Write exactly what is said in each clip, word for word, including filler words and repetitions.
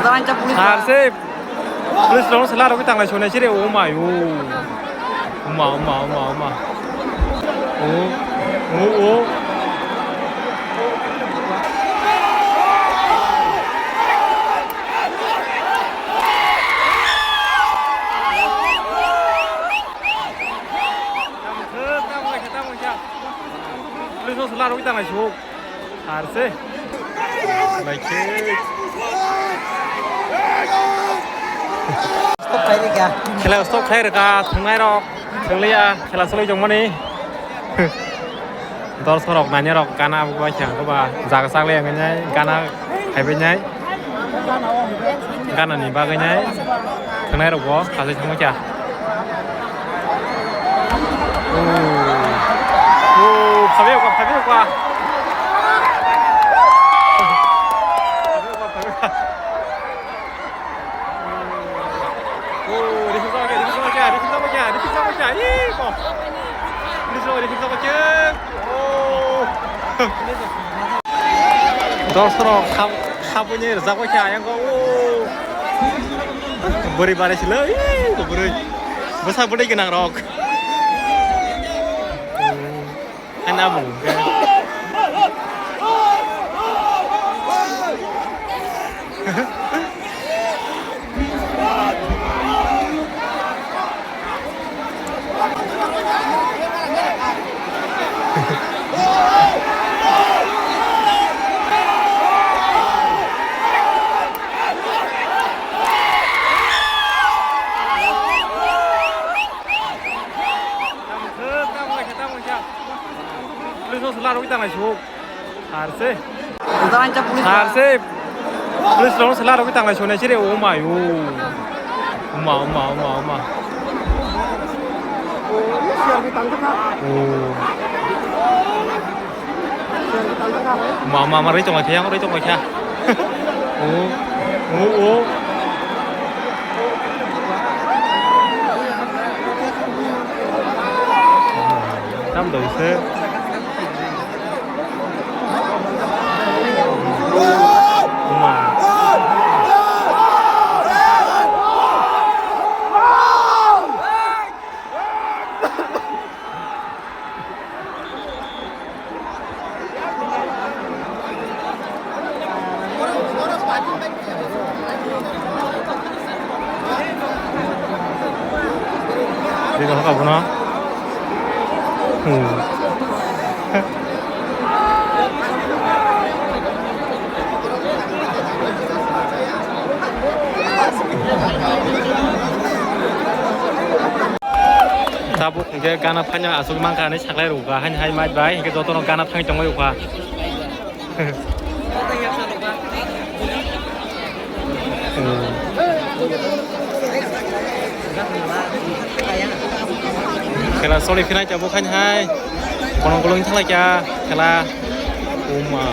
Sar se police rok sela rok tanglai sonai sire, o mai o. Uma, uma, uma, uma. O, o, o. Police rok sela rok tanglai sok. Arse. Naikhe. Stop khai rikha. Khela stop khai rikha, thwngnai rok. Thwngliya, khela solai tongmani. Dorso rok, nanya rok, gana abo bai kha, abo ba jaga sak le ang nai, gana hai bai nai. Gana ni bagwi nai. Thwngnai rok bo, kasai thangma kha. Oh. Oh, phabi okwa, phabi okwa. Phabi okwa, phabi okwa. Oh, rifle sama kya, rifle sama kya, rifle sama kya, rifle sama kya. Ih, kok. Rifle, rifle sama kya. Oh. Dos rok khap-, khapuni rwjak bai kha ayang kok. Oh. Bwrwi barai silo. Ih, bwrwi. Bwsa bwdai gwnang rok. Ani abo hwnkhe. Police rok sela rok tanglai sok. Sar se. Sar se. Police rok sela rok tanglai sonai sire, o mai o. Uma, uma, uma, uma. Oh. Ma, ma, ma, rwi tonglaikha, yang rwi tonglaikha. Oh, oh, oh. Tam dong se. Ma. Sino ka bono? Hmm. Tabuk hwnkhe gana phanya aswk mankha hinwi saklai rwkha, haini hai mait bai hwnkhe jotono gana thangwi tongwi rwkha. Khela soli phinai tabuk haini hai. Kono kolong thalai kya khela. Uma.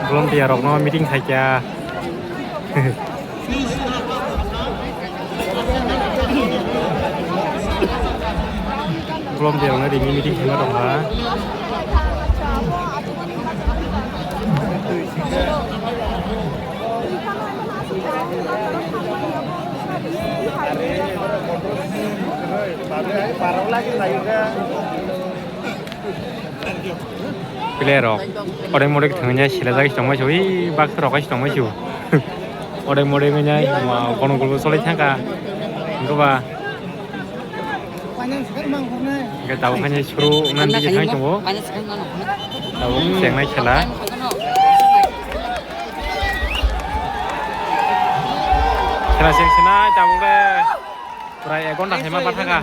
Volunteer rokno meeting khaikha. Volunteer rokno rini meeting khaima tongkha. Player rok odai modai thangya sila jagis tongmai sio, ui bak rok ais tongmai sio. Odai modai ngai nai, ma kono gulbo solai thangkha. Hingke ba. Hingke tabuk haini suru nan digi thang tongo. Tabuk chengnai khela. Khela cheng sinai tabuk le. Pura ek ghonta khaima bathakha.